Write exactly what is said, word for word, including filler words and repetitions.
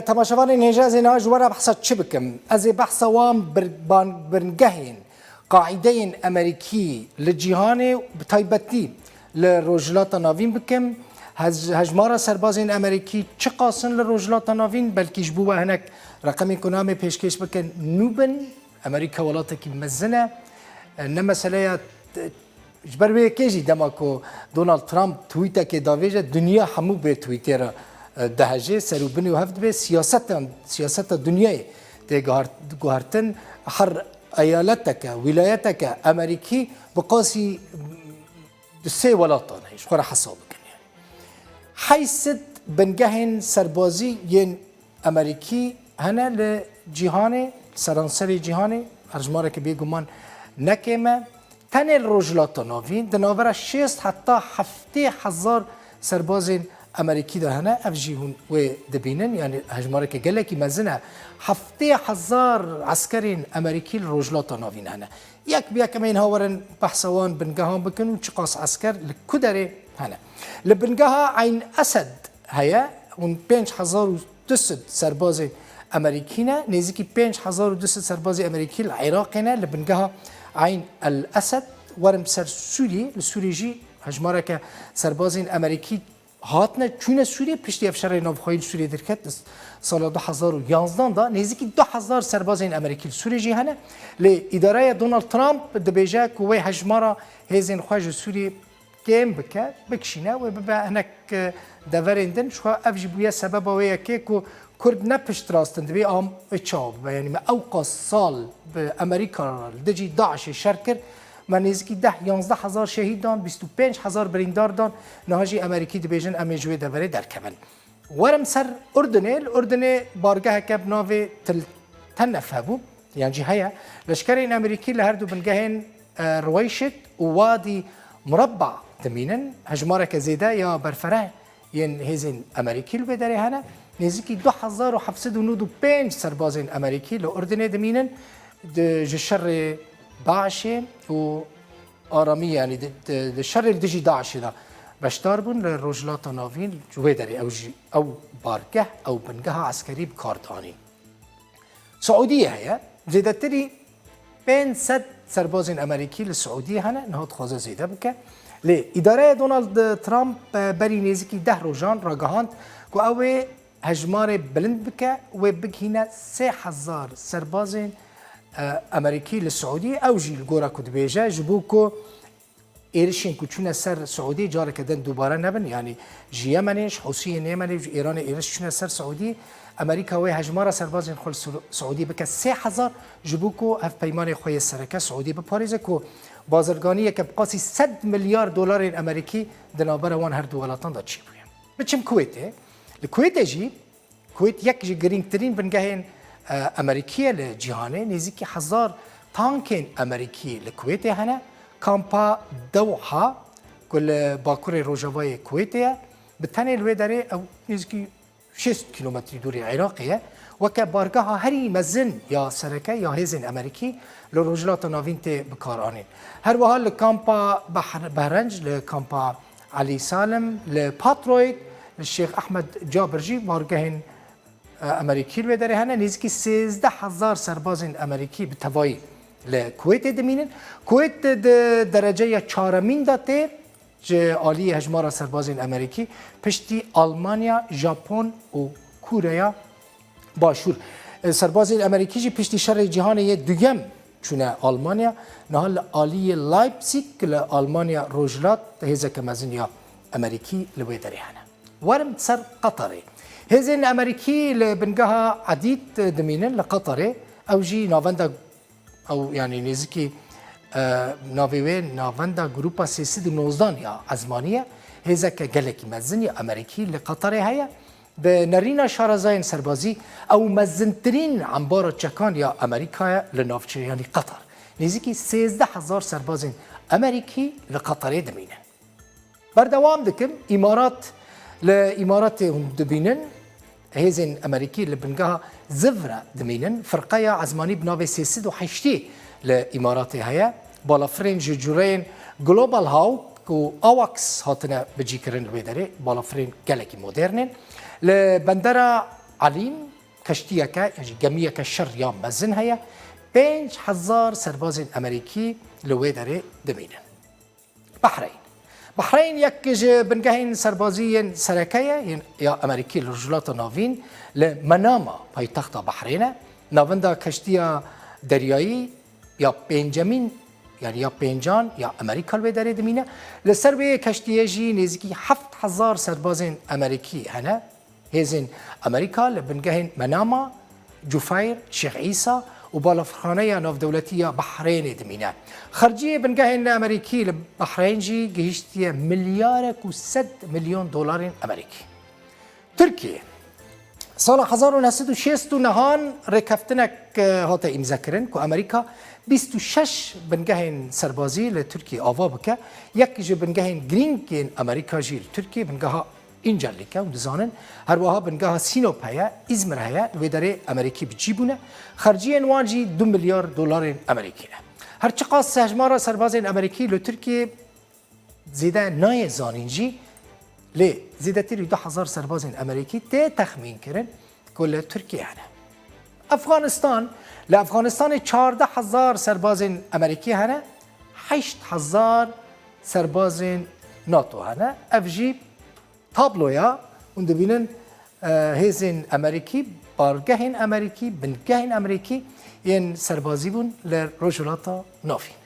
Temaşevanên hêja, ez ê niha ji we re behsa çi bikim? Ez ê behsa wan bir-, ban-, bingehên, qaîdeyên Amerîkî li cîhanê, bi taybetî li Rojhilata Navîn bikim. Hej-, hejmara serbazên Amerîkî çiqas in li Rojhilata Navîn? Belkî ji bo we hinek reqemên ku namê pêşkêş bikin nû bin. Amerîka welatekî mezin e. E, ne meseleya t-, Ji ber wê yekê jî dema ku Donald Trump twîtekê davêje, dinya hemû bê twîtê re, e, dihejê, ser û binê û hev dibê. Siyasetan, siyaseta dinyayê tê guhart-, guhertin. Her eyaleteke, wîlayeteke Amerîkî bi qasî di sê welatan heye, ji xwe re hesab bikin yani. Heyşt sed bingehên serbazî yên Amerîkî hene li cîhanê, seranserê cîhanê, hejmareke bêguman ne kêm e. Tenê li Rojhilata Navîn di navbera şêst heta heftê hezar serbazên Amerîkî de hene. Ev jî hûn wê dibînin, yanî hejmareke gelekî mezin e. Heftê hezar eskerên Amerîkî li Rojhilata Navîn hene. Yek bi yek em ê niha werin behsa wan bingehan bikin û çiqas esker li ku derê hene. Li bingeha Eyn Esed heye, hûn pênc hezar û du sed serbazên Amerîkî ne, nêzîkî pênc hezar û du sed serbazê Amerîkî li Iraqê ne, li bingeha Eyn El Esed. Werin ser Sûriyê, li Sûriyê jî hejmareke serbazên Amerîkî hatine, çûne Sûriyê, piştî ev şerê navxweyî li Sûriyê derket, li sala du hezar û yanzdan de nêzîkî du hezar serbazên Amerîkî li Sûriyê jî hene. Lê îdareya Donald Trump dibêje ku wê hejmara hêzên xwe ji Sûriyê kêm bike, bikişîne, wê bibe hinek, e, deverên din. Ji xwe ev jî bûye sebeba wê yekê ku Kurd ne piştrast in, divê am ê çawa bibe. Yanî me ewqas sal bi Amerîka re li dijî DAIŞê şer kir. Me nêzîkî deh, yanzdeh hezar şehîd dan, bîst û pênc hezar birîndar dan. Niha jî Amerîkî dibêjin em ê ji wê deverê derkevin. Werim ser Urdunê. Li Urdunê bargeheke bi navê Til Tenef hebû, yan jî heye. Leşkerên Amerîkî li her du bingehên, e, Ruweyşit û Wadî Murabba dimînin. Hejmareke zêde ya berfereh yên hêzên Amerîkî li wê derê hene. Nêzîkî du hezar û heft sed û nod û pênc serbazên Amerîkî li Urdunê dimînin. Di, ji şerê DAIŞê û aramî, yanî di, di, di şerê li dijî DAIŞê de beşdar bûn li Rojhilata Navîn. Ji wê derê ew jî, ew bargeh, ew bingeha eskerî bi kar dianîn. Siûdiyê heye, zêdetirî pênc sed serbazên Amerîkî li Siûdiyê hene, niha dixwaze zêde bike. Lê îdareya Donald Trump, e, berî nêzîkî deh rojan ragihand ku ew ê hejmarê bilind bike, wê bigihîne sê hezar serbazên, e, Amerîkî li Siûdiyê. Ew jî li gora ku dibêje, ji bo ku êrişên ku çûne ser Siûdiyê careke din dubare nebin, yanî ji Yemenê, ji Hûsiyên Yemenê, ji Îranê êriş çûne ser Siûdiyê, Amerîka wê hejmara serbazên xwe li Siû-, Siûdiyê bike sê hezar, ji bo ku hevpeymanê xwe yê sereke Siûdiyê biparêze, ku bazirganiyeke bi qasî sed milyar dolarên Amerîkî di navbera wan her du welatan de çêbûye. Biçim Kuwêtê. Li Kuwêtê jî, Kuwêt yek ji girîngtirîn bingehên, e, Amerîkî ye li cîhanê. Nêzîkî hezar tankên Amerîkî li Kuwêtê hene. Kampa Dewha ku li bakurê rojavayê Kuwêtê ye, bi tenê li wê derê ew nêzîkî şêst kîlometrî dûrî Iraqê ye. Weke bargeha herî mezin ya sereke ya hêzên Amerîkî li Rojhilata Navîn tê bikaranîn. Her wiha li kampa Behr-, Behrenc, li kampa Elî Salim, li Patroyt, li Şêx Ehmed Cabir jî bargehên, e, Amerîkî li wê derê hene. Nêzîkî sêzdeh hezar serbazên Amerîkî bi tevayî li Kuwêtê dimînin. Kuwêt di dereceya çaremîn de tê ji aliyê hejmara serbazên Amerîkî, piştî Almanya, Japon û Koreya Başûr. E, serbazên Amerîkî jî piştî şerê cîhanê yê duyem çûne Almanya. Niha li aliyê Leipzig, li Almanya rojhilat, hêzeke mezin ya Amerîkî li wê derê hene. Werin ser Qeterê. Hêzên Amerîkî li bingeha Edîd dimînin li Qeterê. Ew jî navenda, ew, yanî nêzîkî, e, navê wê navenda Grupa sê sed û nozdan ya ezmanî ye. Hêzeke gelekî mezin ya Amerîkî li Qeterê heye. Bi nerîna şarezayên serbazî, ew mezintirîn embara çekan ya Amerîka ye li navçeyanî Qeter. Nêzîkî sêzdeh hezar serbazên Amerîkî li Qeterê dimînin. Berdewam dikim, Îmarat, li Îmaratê hûn dibînin, hêzên Amerîkî li bingeha Zivre dimînin, firqeya ezmanî bi navê sê sed û heştê li Îmaratê heye. Balafirên ji cûreyên Global Hawk û AWACS hatine bicîkirin li wê derê, balafirên gelekî modern in. Li bendera Elîm, keştiyeke, yan jî gemiyeke şer ya mezin heye. Pênc hezar serbazên Amerîkî li wê derê dimînin. Bahreyn. Bahreyn yek ji bingehên serbazî yên sereke ye, yên ya Amerîkî li Rojhilata Navîn, li Menama paytexta Bahreyn e. Navenda keştiya deryayî ya pêncemîn, yanî ya pêncan ya Amerîka li wê derê dimîne. Li ser wê keştiyê jî nêzîkî heft hezar serbazên Amerîkî hene. Hêzên Amerîka li bingehên Menama, Cufeyr, Şêx Îsa û balafirxaneya navdewletî ya Bahreynê dimîne. Xerciyê bingehên Amerîkî li Bahreyn jî gihiştiye milyarek û sed milyon dolarên Amerîkî. Tirkiye. Sala hezar û neh sed û şêst ûnehan rêkeftinek, e, hate îmzekirin ku Amerîka bîst û şeş bingehên serbazî li Tirkiye ava bike. Yek ji bingehên girîng yên Amerîka jî li Tirkiye bingeha Încerlîk e û dizanin, her wiha bingeha Sînop heye, Îzmir heye, li wê derê Amerîkî bi cî bûne. Xerciyên wan jî du milyar dolarên Amerîkî ne. Her çiqas hejmara serbazên Amerîkî li Tirkiye zêde nayê zanîn jî, lê zêdetirî du hezar serbazên Amerîkî tê texmîn kirin ku li Tirkiye hene. Efxanistan, li Efxanistanê çardeh hezar serbazên Amerîkî hene, heşt hezar serbazên NATO hene. Ev jî tabloya hûn dibînin, e, hêzên Amerîkî, bargehên Amerîkî, bingehên Amerîkî yên serbazî bûn li Rojhilata Navîn.